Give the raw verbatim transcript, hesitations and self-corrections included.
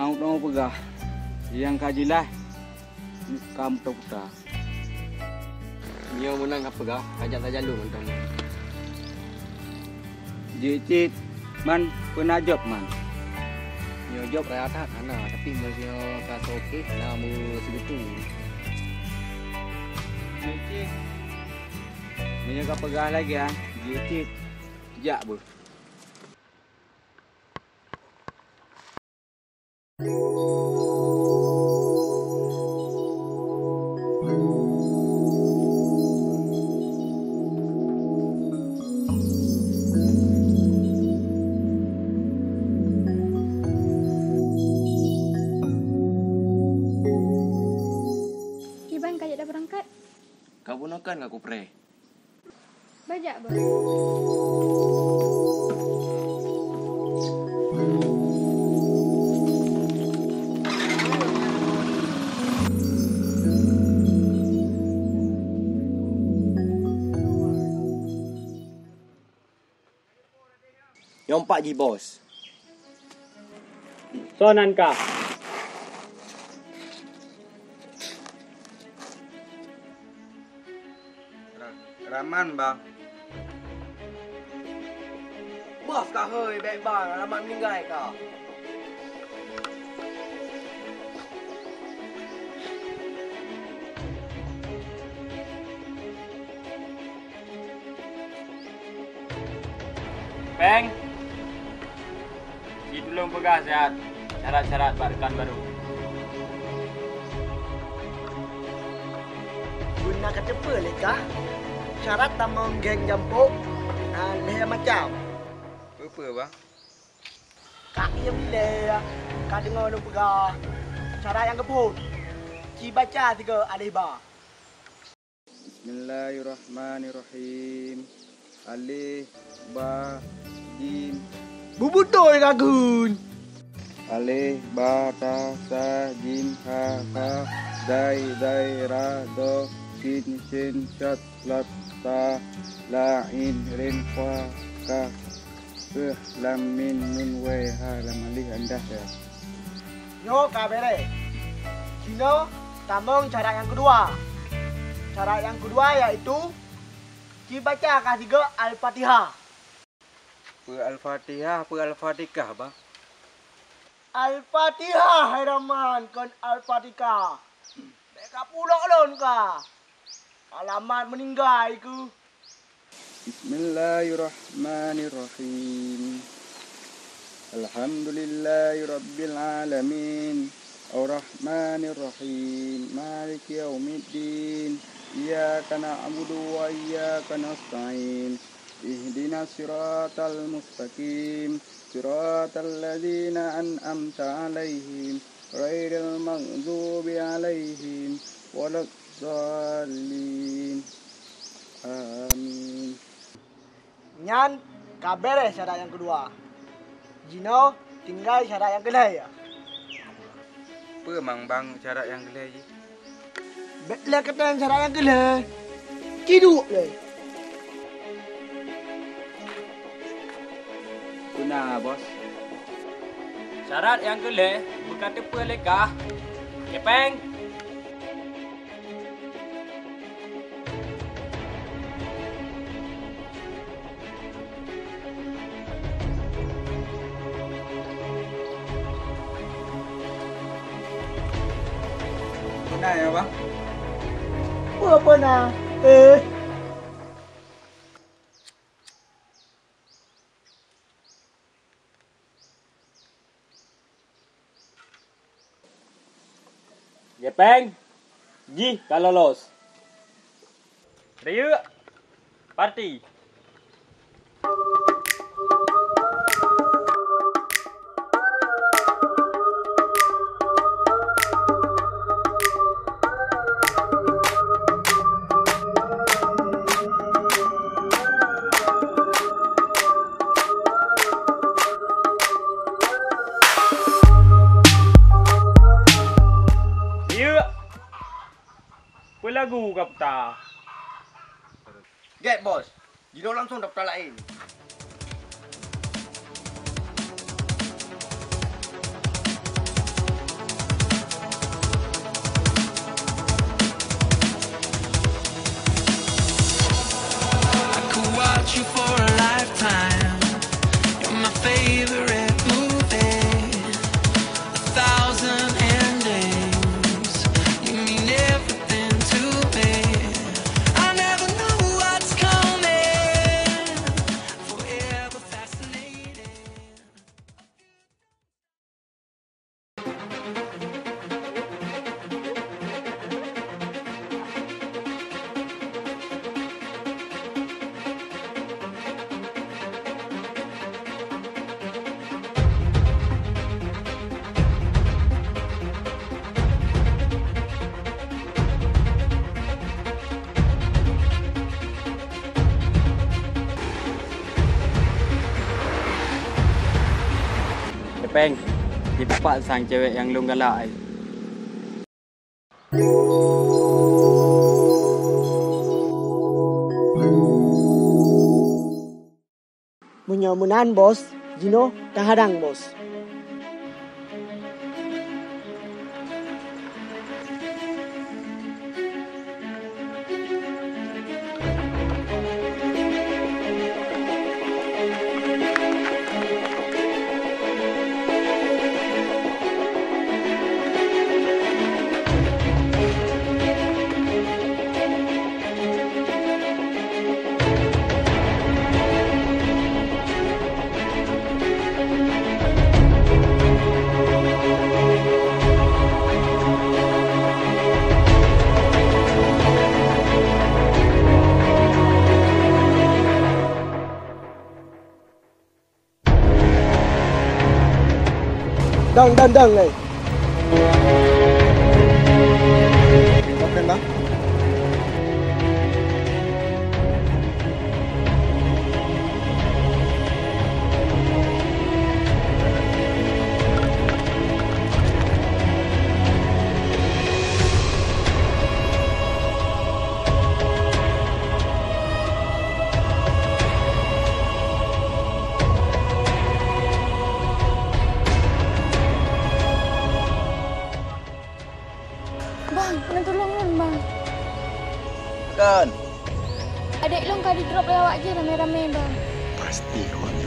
Nyang peugah, nyang ka jeulaih ka meututa-tuta. Nyoe meunan ka peugah, ka jak sajan lôn mantong. Jeuet cit, man peuna jaweueb man. Nyoe jaweueb raya that hana, tapi meunyoe ka soe oke, na meuseugeutui. Jeuet cit. Meunyoe ka peugah lagèe nyan, jeuet cit. Jak beuh. Kiban ka jak beurangkat? Ka bunoe kan ka kupreh. Bajak bah. Nyoe pat jih, Bos. Soe nan kah? Ra-, Raman, Bang. Bos ka hôi, bèk, Bang. Raman meuninggai ka. Peng, jitulông peugah syarat-syarat bak rekan barô. Beuna ka teupeue lé kah, syarat tamong geng jampôk na lhèe macam. Peue-peue, Bang? Ka ié ilèe, ka deungoe lôn peugah syarat nyang geuphon. Ci baca sigoe alèh ba. Bismillahirrahmanirrahim. Alif, ba, jim. Beubeutôi ka kheun. Alif, ba, ta, sa, jim, ha, kha, dai, zai, ra, do, sin, shin, shad, lad, ta, la, in, rin, fa, kaf. Beuh, lam, mim, nun, wai, ha, lam alif, andah, ya. Nyoe ka bèrèh. Jinoe tamong syarat nyang keudua. Syarat nyang keudua yaitu, ci baca ka sigoe Al-Fatihah. Peue Al-Fatihah, peue Al-Fatikah, Bang? Al-Fatihah, hai Raman, kon Al-Fatikah. Bèk ka pulok lôn ka. Alamat meuninggai keuh. Bismillahirrahmanirrahim. Alhamdulillahirabbil alamin. Arrahmanirrahim. Maliki yaumiddin. Iyyaka na'budu wa iyyaka nasta'in. Ihdinas siratal mustaqim. Siratal ladzina an'amta 'alaihim, ghairil maghdubi 'alaihim waladdallin. Amin. Nyan ka bèrèh syarat nyang keudua. Jinoe tinggai syarat nyang keulhèe, ya. Peue mang, Bang, syarat nyang keulhèe jih? Bèk lé katém syarat nyang keulhèe. Ci duek lé. Peue na, Bos? Syarat nyang keulhèe beuka teupeue lé kah. Kepeng. Peue na, ya, Bang? Peue, peue na? Eh. Gepeng, jih ka lolos. Rayeuk, parti. Yuk. Peulagu ka peugah. Gèt, Bos. Jinoe langsung daftar laén. Peng, dipat sang cewek nyang lôn galak ai? Meunyoe meunan, Bos, jinoe ka hadang, Bos. Dang, dang, dang, eh. Oke, Bang. Bang, keuneuk tulông lôn, Bang. Kon. Adék lôn ka jidrop lé awak jih ramé-ramé, Bang. Pasti kon.